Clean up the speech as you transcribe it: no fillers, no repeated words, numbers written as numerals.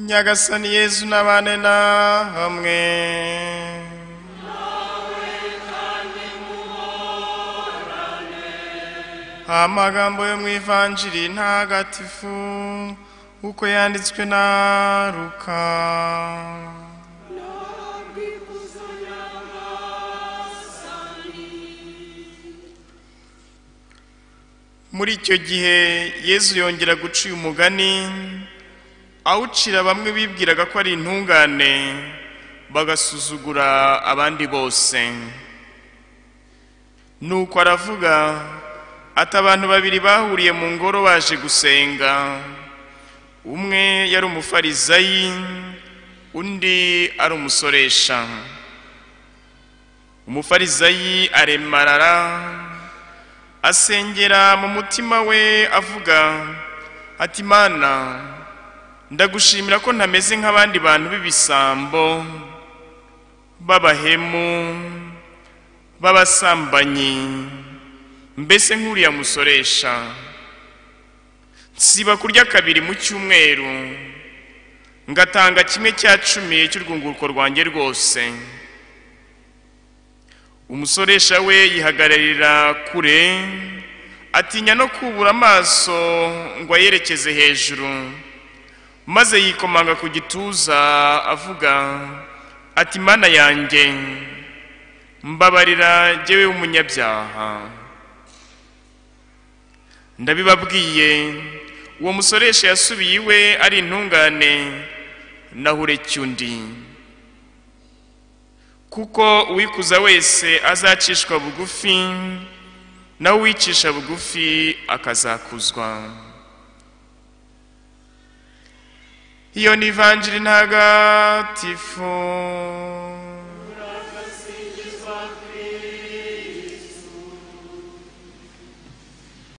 Nyagasani Yezu n'abane na hamwe. Amagambo yo mu Ivanjiri ntagatifu uko yanditswe na Luka. Muri icyo gihe Yezu yongera guca uyu mugani, awucira bamwe bibwiraga ko ari intungane bagasuzugura abandi bose. Nuko aravuga ati: abantu babiri bahuriye mu ngoro baje gusenga, umwe yari umufarizayi, undi ari umusoresha. Umufarizayi aremarara, asengera mu mutima we avuga ati: Mana, ndagushimira ko ntameze nk'abandi bantu b'ibisambo, b'abahemu, b'abasambanyi, mbese nk'uriya musoresha. Nsiba kurya kabiri mu cyumweru, ngatanga 1/10 cy'urwunguko rwanjye rwose. Umusoresha we yihagararira kure, atinya no kubura amaso ngo ayerekeze hejuru, maze yikomanga ku gituza avuga ati: Mana yanjye, mbabarira jyewe w'umunyabyaha. Ndabibabwiye, uwo musoresha yasubiye iwe ari intungane, naho uretse undi. Kuko uwikuza wese azacishwa bugufi, naho uwicisha bugufi akazakuzwa. Iyo ni Ivanjiri ntagatifu.